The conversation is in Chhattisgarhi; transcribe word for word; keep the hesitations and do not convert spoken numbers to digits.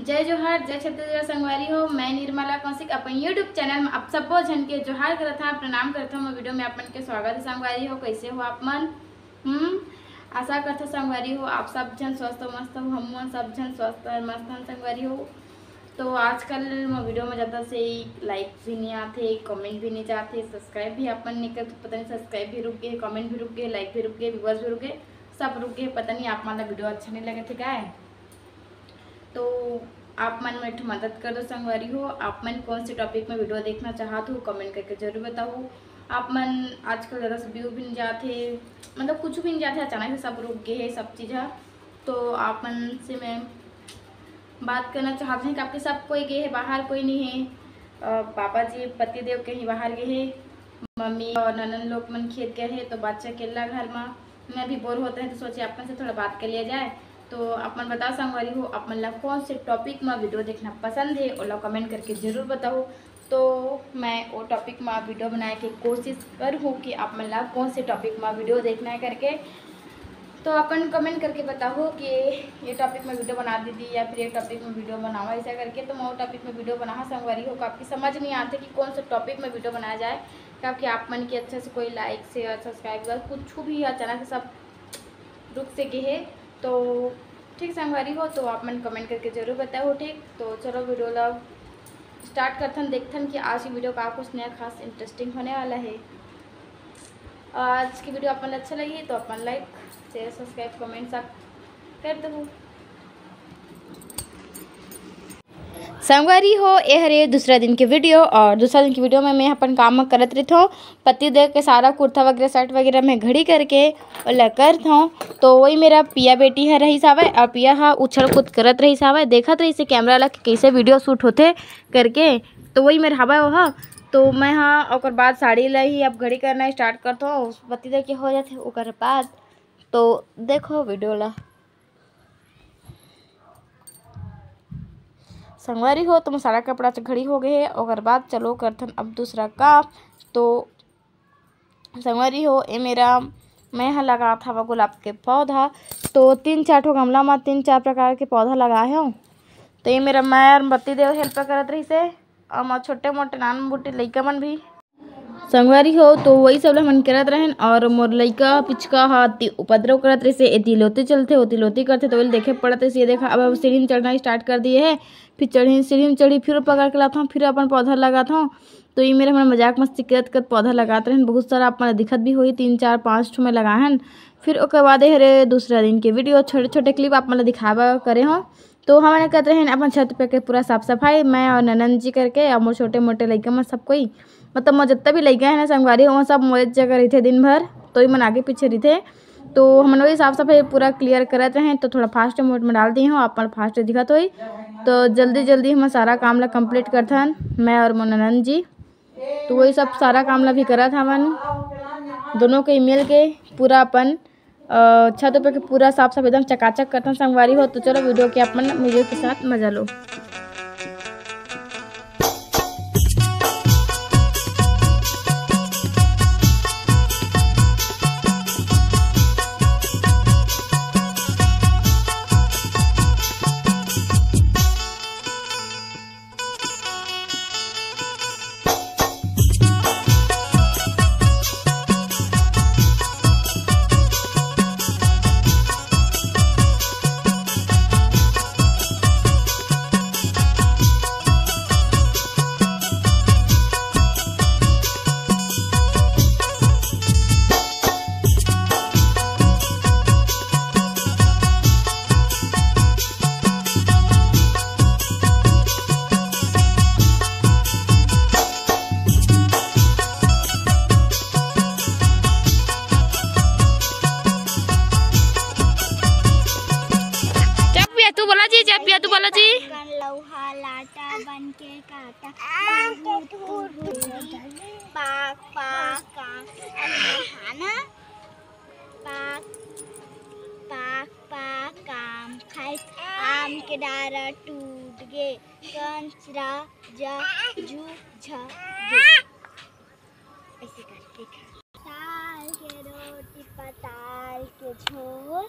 जय जोहार, जय छत्तीसगढ़ संगवारी हो। मैं निर्मला कौशिक अपन YouTube चैनल में आप सब्बो झन के जोहार करत हव, प्रणाम करत हव। मोर वीडियो में आप मन के स्वागत है संगवारी हो। कैसे हो आप मन? हम्म, आशा करत हव संगवारी हो आप सब झन स्वस्थ हो, मस्त हो। हम मन सब झन स्वस्थ और मस्त हन संगवारी हो। तो आजकल मोर वीडियो में ज़्यादा से लाइक भी नहीं आते, कमेंट भी नहीं जाते, सब्सक्राइब भी आप मन नहीं करते। पता नहीं सब्सक्राइब भी रुक गए, कमेंट भी रुक गए, लाइक भी रुक गए, व्यूअर्स भी रुक गए, सब रुक गए। पता नहीं आप मन ला वीडियो अच्छा नहीं लगे थे क्या है? तो आप मन मोर एक ठो मदद कर दो संगवारी हो। आप मन कौन से टॉपिक में वीडियो देखना चाहत हो, कमेंट करके जरूर बताओ। आप मन आजकल ज़्यादा से व्यू भी नहीं जाते, मतलब कुछ भी नहीं जाते, अचानक से सब रुक गए है सब चीज़ है। तो आप मन से मैं बात करना चाहत हूँ कि आपके सब कोई गए है बाहर, कोई नहीं है। अ, पापा जी पति देव कहीं बाहर गए है, मम्मी और ननन लोग मन खेत गए है, तो बच्चा अकेला घर में, मैं भी बोर होता है, तो सोचे आप मन से थोड़ा बात कर लिया जाए। तो आप मन बताओ संगवारी हो, आप मन ला कौन से टॉपिक में वीडियो देखना पसंद है, ओला कमेंट करके जरूर बताओ। तो मैं वो टॉपिक में वीडियो बनाए के कोशिश करूँ कि आप मन ला कौन से टॉपिक में वीडियो देखना है करके। तो अपन कमेंट करके बताओ कि ये टॉपिक में वीडियो बना दीदी या फिर ये टॉपिक में वीडियो बनावा ऐसा करके। तो मैं वो टॉपिक में वीडियो बनाहा संगवारी हो, काफ़ी समझ नहीं आते कि कौन सा टॉपिक में वीडियो बनाया जाए, क्योंकि आप मन की अच्छा से कोई लाइक, शेयर, सब्सक्राइब, कुछ भी अचानक से सब रुक से गए है। तो ठीक संगवारी हो, तो आप मन कमेंट करके जरूर बताओ, ठीक। तो चलो वीडियो ला स्टार्ट करथन, देखथन कि आज की वीडियो का कुछ नया खास इंटरेस्टिंग होने वाला है। और आज की वीडियो आप मन अच्छा लगी तो आप मन लाइक, शेयर, सब्सक्राइब, कमेंट सब कर दो। संगवारी हो, ये हरे दूसरा दिन के वीडियो और दूसरा दिन के वीडियो में मैं अपन काम करत रहिथों। पति देव के सारा कुर्ता वगैरह, शर्ट वगैरह में घड़ी करके ओला करथों। तो वही मेरा पिया बेटी ह रहिस हावय और पिया ह उछल कूद करत रहिस हावय, देखत रहिस हे कैमरा ला कि कैसे वीडियो शूट होथे करके। तो वही मेरा हवय ओह। तो मैं ह ओकर बाद साड़ी ला ही अब घड़ी करना स्टार्ट करथों, पति देव के हो जाथे ओकर बाद। तो देखो वीडियो ला। संगवारी हो, तो मसाला कपड़ा से घड़ी हो गए है। ओकर बाद चलो करथन अब दूसरा काम। तो संगवारी हो, ए मेरा मैं ह लगात हवा गुलाब के पौधा। तो तीन चार ठो गमला में तीन चार प्रकार के पौधा लगाए हव। तो ये मेरा मैं और पति देव हेल्प करत रहिसे, और मोर छोटे मोटे नान बूटी लइका मन भी। संगवारी हो, तो वही सब ल हमन करत रहन और मोर लइका पिचका ह अति उपद्रव करत रहिसे, एती लोती चलथे, ओती लोती करथे, तो ओला देखे पड़त रहिसे। ये देखा, अब, अब सीढ़ी में चढ़ना स्टार्ट कर दिए है। फिर चढ़ी, सीढ़ी में चढ़ी, फिर पकड़ के लाथों, फिर अपन पौधा लगाथों। तो ये मेरे हमन मजाक मस्ती करत करत पौधा लगात रहन। बहुत सारा आप मन ल दिखत भी होही, तीन चार पाँच ठो मैं लगाए हन। फिर ओकर बाद ये हरे दूसरा दिन के वीडियो, छोटे छोटे क्लिप आप मन ल दिखावा करे हों। तो हमन करत रहन अपन छत पे के पूरा साफ सफाई, मैं और ननन जी करके, और मोर छोटे मोटे लइका मन सब कोई, मतलब मोर जत्ता भी लइका है ना संगवारी, वो सब मोर जगह रहिथे दिन भर, तो ई मन आगे पीछे रहिथे। तो हमन वही साफ सफाई पूरा क्लियर करत रहें, तो थोड़ा फास्ट मोड में डाल दिए हों, आप मन फास्ट दिखत होही। तो जल्दी जल्दी हमन सारा काम ला कंप्लीट करथन, मैं और मोर ननन जी। तो वही सब सारा काम ला भी करत हवन, दोनों के मिल के पूरा अपन अ, छत पे के पूरा साफ साफ एकदम चकाचक करथन संगवारी हो। तो चलो वीडियो के अपन वीडियो के साथ मजा लो। जय पिया तू बोला जी, जय पिया तू बोला जी। कन लौहा लाटा बन के काटा, बहुत हुरहुरी, पाक पाक काम, अरे हाँ ना, पाक पाक पाक काम खाइस, आम के डारा टूट गे, कंचरा जा जू झा गे। ऐसे करके खा। दाल के रोटी, पताल के झोल,